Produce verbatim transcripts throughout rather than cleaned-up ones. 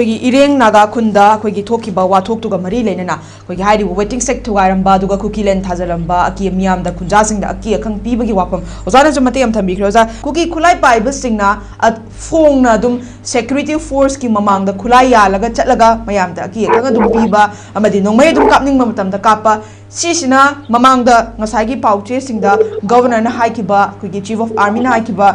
ꯑꯩꯈꯣꯏꯒꯤ ꯏꯔꯦꯡ ꯅꯥꯒꯥ ꯈꯨꯟꯗ ꯑꯩꯈꯣꯏꯒꯤ ꯊꯣꯛꯈꯤꯕ ꯋꯥꯊꯣꯛꯇꯨꯒ ꯃꯔꯤ ꯂꯩꯅꯅ ꯑꯩꯈꯣꯏꯒꯤ ꯍꯥꯏꯔꯤꯕ waiting shed ꯊꯨꯒꯥꯏꯔꯝꯕ, ꯑꯗꯨꯒ ꯀꯨꯀꯤꯂꯦꯟ ꯊꯥꯖꯤꯜꯂꯝꯕ, ꯑꯀꯤ ꯃꯤꯌꯥꯝꯗ ꯈꯨꯟꯖꯥꯁꯤꯡꯗ ꯑꯀꯤ ꯑꯈꯪ ꯄꯤꯕꯒꯤ ꯋꯥꯐꯝ ꯑꯣꯖꯥꯅꯁꯨ ꯃꯇꯦꯛ ꯑꯃ ꯊꯝꯕꯤꯈ꯭ꯔꯦ꯫ ꯑꯣꯖꯥ, ꯀꯨꯀꯤ ꯈꯨꯠꯂꯥꯏ ꯄꯥꯏꯕꯁꯤꯡꯅ, ꯑ, ꯐꯣꯡꯅ ꯑꯗꯨꯝ security force ꯀꯤ ꯃꯃꯥꯡꯗ ꯈꯨꯠꯂꯥꯏ ꯌꯥꯜꯂꯒ ꯆꯠꯂꯒ ꯃꯌꯥꯝꯗ ꯑꯀꯤ ꯑꯈꯪ ꯑꯗꯨꯝ ꯄꯤꯕ ꯑꯃꯗꯤ ꯅꯣꯡꯃꯩ ꯑꯗꯨꯝ ꯀꯥꯞꯅꯤꯡꯕ ꯃꯇꯝꯗ ꯀꯥꯞꯄ, ꯁꯤꯁꯤꯅ ꯃꯃꯥꯡꯗ ꯉꯁꯥꯏꯒꯤ ꯄꯥꯎꯆꯦꯁꯤꯡꯗ Governor ꯅ ꯍꯥꯏꯈꯤꯕ, ꯑꯩꯈꯣꯏꯒꯤ Chief of Army ꯅ ꯍꯥꯏꯈꯤꯕ,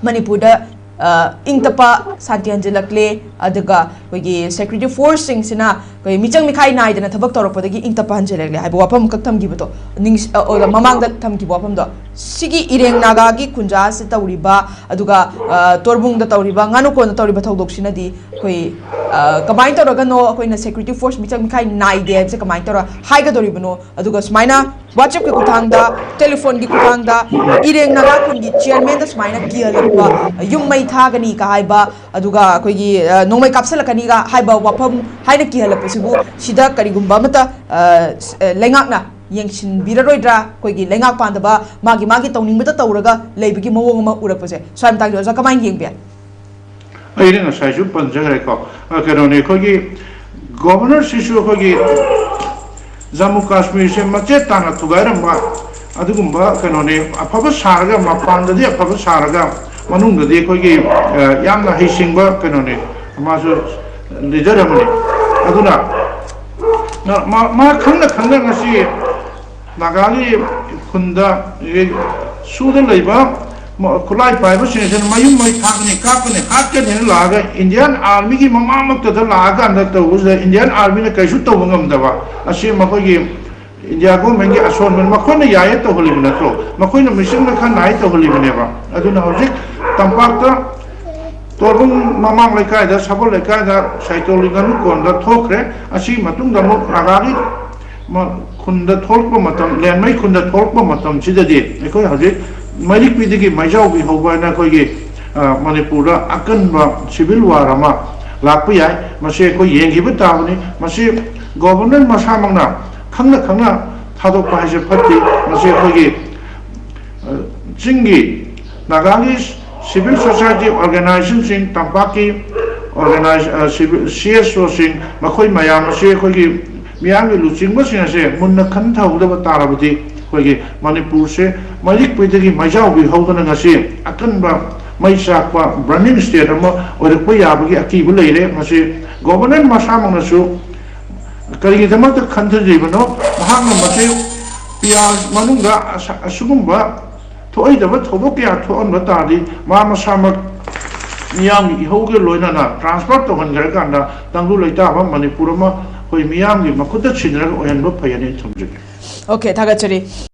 ꯃꯅꯤꯄꯨꯔꯗ, ꯑ, ꯏꯪ ꯇꯞꯄ ꯁꯥꯟꯇꯤ ꯍꯟꯖꯤꯜꯂꯛꯂꯦ, ꯑꯗꯨꯒ ꯑꯩꯈꯣꯏꯒꯤ security force ꯁꯤꯡꯁꯤꯅ ꯑꯩꯈꯣꯏ ꯃꯤꯆꯪ ꯃꯤꯈꯥꯏ ꯅꯥꯏꯗꯅ ꯊꯕꯛ ꯇꯧꯔꯛꯄꯗꯒꯤ ꯏꯪ ꯇꯞꯄ ꯍꯟꯖꯤꯜꯂꯛꯂꯦ ꯍꯥꯏꯕ ꯋꯥꯐꯝ ꯑꯃꯈꯛ ꯊꯝꯈꯤꯕꯗꯣ, ꯅꯤꯡꯁ-, ꯑ, ꯑꯣ, ꯃꯃꯥꯡꯗ ꯊꯝꯈꯤꯕ ꯋꯥꯐꯝꯗꯣ, ꯁꯤꯒꯤ ꯏꯔꯦꯡ ꯅꯥꯒꯥꯒꯤ ꯈꯨꯟꯖꯥꯁꯤ ꯇꯧꯔꯤꯕ, ꯑꯗꯨꯒ, ꯑ, ꯇꯣꯔꯕꯨꯡꯗ ꯇꯧꯔꯤꯕ, ꯉꯥꯅꯨꯀꯣꯟꯗ ꯇꯧꯔꯤꯕ ꯊꯧꯗꯣꯛꯁꯤꯅꯗꯤ ꯑꯩꯈꯣꯏ, ꯑ, ꯀꯃꯥꯏꯅ ꯇꯧꯔꯒꯅꯣ ꯑꯩꯈꯣꯏꯅ security force ꯃꯤꯆꯪ ꯃꯤꯈꯥꯏ ꯅꯥꯏꯗꯦ ꯍꯥꯏꯕꯁꯦ ꯀꯃꯥꯏꯅ ꯇꯧꯔ ꯍꯥꯏꯒꯗꯧꯔꯤꯕꯅꯣ? ꯑꯗꯨꯒ ꯁꯨꯃꯥꯏꯅ WhatsApp ꯀꯤ ꯈꯨꯠꯊꯥꯡꯗ, telephone ꯒꯤ ꯈꯨꯠꯊꯥꯡꯗ ꯏꯔꯦꯡ ꯅꯥꯒꯥ ꯈꯨꯟꯒꯤ chairman ꯗ ꯁꯨꯃꯥꯏꯅ ꯀꯤꯍꯜꯂꯛꯄ, ꯌꯨꯝ ꯃꯩ ꯊꯥꯒꯅꯤ ꯀ ꯍꯥꯏꯕ, ꯑꯗꯨꯒ ꯑꯩꯈꯣꯏꯒꯤ, ꯑ, ꯅꯣꯡꯃꯩ ꯀꯥꯞꯁꯤꯜꯂꯛꯀꯅꯤꯒ ꯍꯥꯏꯕ ꯋꯥꯐꯝ ꯍꯥꯏꯅ ꯀꯤꯍꯜꯂꯛꯄꯁꯤꯕꯨ, ꯁꯤꯗ ꯀꯔꯤꯒꯨꯝꯕ ꯑꯃꯠꯇ, ꯑ, ꯁ-, ꯑ, ꯂꯩꯉꯥꯛꯅ ꯌꯦꯡꯁꯤꯟꯕꯤꯔꯔꯣꯏꯗ꯭ꯔꯥ? ꯑꯩꯈꯣꯏꯒꯤ ꯂꯩꯉꯥꯛ ꯄꯥꯟꯗꯕ, ꯃꯥꯒꯤ ꯃꯥꯒꯤ ꯇꯧꯅꯤꯡꯕꯇ ꯇꯧꯔꯒ ꯂꯩꯕꯒꯤ ꯃꯑꯣꯡ ꯑꯃ ꯎꯔꯛꯄꯁꯦ, ꯁ꯭ꯋꯥꯏ ꯃꯇꯥꯡꯁꯦ ꯑꯣꯖꯥ ꯀꯃꯥꯏꯅ ꯌꯦꯡꯕꯤ? ꯑꯩꯅ ꯉꯁꯥꯏꯁꯨ ꯄꯟꯖꯈ꯭ꯔꯦꯀꯣ, ꯑ, ꯀꯩꯅꯣꯅꯤ, ꯑꯩꯈꯣꯏꯒꯤ Governor ꯁꯤꯁꯨ ꯑꯩꯈꯣꯏꯒꯤ ꯖꯝꯃꯨ ꯀꯥꯁꯃꯤꯔꯁꯦ ꯃꯆꯦꯠ ꯇꯥꯅ ꯊꯨꯒꯥꯏꯔꯝꯕ ꯑꯗꯨꯒꯨꯝꯕ ꯀꯩꯅꯣꯅꯤ꯫ ꯑꯐꯕ ꯁꯥꯔꯒ, ꯃꯄꯥꯟꯗꯗꯤ ꯑꯐꯕ ꯁꯥꯔꯒ, ꯃꯅꯨꯡꯗꯗꯤ ꯑꯩꯈꯣꯏꯒꯤ, ꯑ, ꯌꯥꯝꯅ ꯍꯩꯁꯤꯡꯕ ꯀꯩꯅꯣꯅꯤ, ꯃꯥꯁꯨ leader ꯑꯃꯅꯤ꯫ ꯑꯗꯨꯅ ꯃꯥ, ꯃꯥ ꯈꯪꯅ ꯈꯪꯅ ꯉꯁꯤ ꯅꯥꯒꯥꯒꯤ ꯈꯨꯟꯗ, ꯁꯨꯗ ꯂꯩꯕ ꯈꯨꯠꯂꯥꯏ ꯄꯥꯏꯕꯁꯤꯡ ꯑꯁꯤꯅ ꯃꯌꯨꯝ ꯃꯩ ꯊꯥꯒꯅꯤ, ꯀꯥꯞꯀꯅꯤ, ꯍꯥꯠꯀꯅꯤꯅ ꯂꯥꯛꯑꯒ Indian Army ꯒꯤ ꯃꯃꯥꯡꯃꯛꯇꯗ ꯂꯥꯛꯑꯀꯥꯟꯗ ꯇꯧꯕꯁꯤꯗ Indian Army ꯅ ꯀꯩꯁꯨ ꯇꯧꯕ ꯉꯝꯗꯕ ꯑꯁꯤ ꯃꯈꯣꯏꯒꯤ India government ꯀꯤ ꯑꯁꯣꯟꯕꯅꯤ꯫ ꯃꯈꯣꯏꯅ ꯌꯥꯏꯌꯦ ꯇꯧꯍꯜꯂꯤꯕ ꯅꯠꯇ꯭ꯔꯣ? ꯃꯈꯣꯏꯅ ꯃꯤꯆꯪꯗ ꯈꯔ ꯅꯥꯏ ꯇꯧꯍꯜꯂꯤꯕꯅꯦꯕ꯫ ꯑꯗꯨꯅ ꯍꯧꯖꯤꯛ ꯇꯝꯄꯥꯛꯇ ꯇꯣꯔꯕꯨꯡ ꯃꯃꯥꯡ ꯂꯩꯀꯥꯏꯗ, ꯁꯒꯣꯜ ꯂꯩꯀꯥꯏꯗ ꯁꯥꯏꯇꯣꯜꯒꯤ ꯉꯥꯅꯨ ꯀꯣꯟꯗ ꯊꯣꯛꯈ꯭ꯔꯦ꯫ ꯑꯁꯤꯒꯤ ꯃꯇꯨꯡꯗ ꯑꯃꯨꯛ ꯅꯥꯒꯥꯒꯤ ꯃ-, ꯈꯨꯟꯗ ꯊꯣꯛꯂꯛꯄ ꯃꯇꯝ, ꯂꯦꯟꯃꯩ ꯈꯨꯟꯗ ꯊꯣꯛꯂꯛꯄ ꯃꯇꯝꯁꯤꯗꯗꯤ ꯑꯩꯈꯣꯏ ꯍꯧꯖꯤꯛ ꯃꯩꯔꯤꯛꯄꯤꯗꯒꯤ ꯃꯩꯖꯥꯎꯕꯤ ꯍꯧꯕ ꯍꯥꯏꯅ ꯑꯩꯈꯣꯏꯒꯤ, ꯑ, ꯃꯅꯤꯄꯨꯔꯗ ꯑꯀꯟꯕ civil war ꯑꯃ ꯂꯥꯛꯄ ꯌꯥꯏ꯫ ꯃꯁꯤ ꯑꯩꯈꯣꯏ ꯌꯦꯡꯈꯤꯕ ꯇꯥꯕꯅꯤ꯫ ꯃꯁꯤ Governor ꯃꯁꯥꯃꯛꯅ ꯈꯪꯅ ꯈꯪꯅ ꯊꯥꯗꯣꯛꯄ ꯍꯥꯏꯁꯦ ꯐꯠꯇꯦ꯫ ꯃꯁꯤ ꯑꯩꯈꯣꯏꯒꯤ, ꯑ, ꯆꯤꯡꯒꯤ ꯅꯥꯒꯥꯒꯤ civil society organization ꯁꯤꯡ, ꯇꯝꯄꯥꯛꯀꯤ ꯑꯣꯔꯒꯅꯥꯏꯖ ꯁꯤ ꯑꯦꯁ ꯑꯣꯁꯤꯡ, ꯃꯈꯣꯏ ꯃꯌꯥꯝ ꯑꯁꯤ ꯑꯩꯈꯣꯏꯒꯤ ꯃꯤꯌꯥꯝꯒꯤ ꯂꯨꯆꯤꯡꯕꯁꯤꯡ ꯑꯁꯦ ꯃꯨꯟꯅ ꯈꯟꯊꯍꯧꯗꯕ ꯇꯥꯔꯕꯗꯤ, ꯑꯩꯈꯣꯏꯒꯤ ꯃꯅꯤꯄꯨꯔꯁꯦ ꯃꯩꯔꯤꯛꯄꯩꯗꯒꯤ ꯃꯩꯖꯥꯎꯕꯤ ꯍꯧꯗꯅ ꯉꯁꯤ ꯑꯀꯟꯕ ꯃꯩ ꯆꯥꯛꯄ ꯕꯔꯅꯤꯡ ꯁ꯭ꯇꯦꯠ ꯑꯃ ꯑꯣꯏꯔꯛꯄ ꯌꯥꯕꯒꯤ ꯑꯀꯤꯕ ꯂꯩꯔꯦ꯫ ꯃꯁꯤ ꯒꯣꯕꯔꯅꯦꯟꯁ ꯃꯁꯥꯃꯛꯅꯁꯨ ꯀꯔꯤꯒꯤꯗꯃꯛꯇ ꯈꯟꯊꯗ꯭ꯔꯤꯕꯅꯣ? ꯃꯍꯥꯛꯅ ꯃꯁꯤ ꯄꯤ ꯑꯥꯔ ꯃꯅꯨꯡꯗ ꯑꯁ-, ꯑꯁꯤꯒꯨꯝꯕ ꯊꯣꯛꯍꯩꯗꯕ ꯊꯧꯗꯣꯛ ꯀꯌꯥ ꯊꯣꯛꯍꯟꯕ ꯇꯥꯔꯗꯤ, ꯃꯥ ꯃꯁꯥꯃꯛ ꯃꯤꯌꯥꯝꯒꯤ ꯏꯍꯧꯒ ꯂꯣꯏꯅꯅ ꯇ꯭ꯔꯥꯟꯁꯐꯔ ꯇꯧꯍꯟꯈ꯭ꯔꯀꯥꯟꯗ ꯇꯪꯗꯨ ꯂꯩꯇꯥꯕ ꯃꯅꯤꯄꯨꯔ ꯑꯃ ꯑꯩꯈꯣꯏ ꯃꯤꯌꯥꯝꯒꯤ ꯃꯈꯨꯠꯇ ꯁꯤꯟꯅꯔꯒ ꯑꯣꯏꯍꯟꯕ ꯐꯩ ꯍꯥꯏꯅ ꯑꯩ ꯊꯝꯖꯒꯦ꯫ ꯑꯣꯀꯦ, ꯊꯥꯒꯠꯆꯔꯤ꯫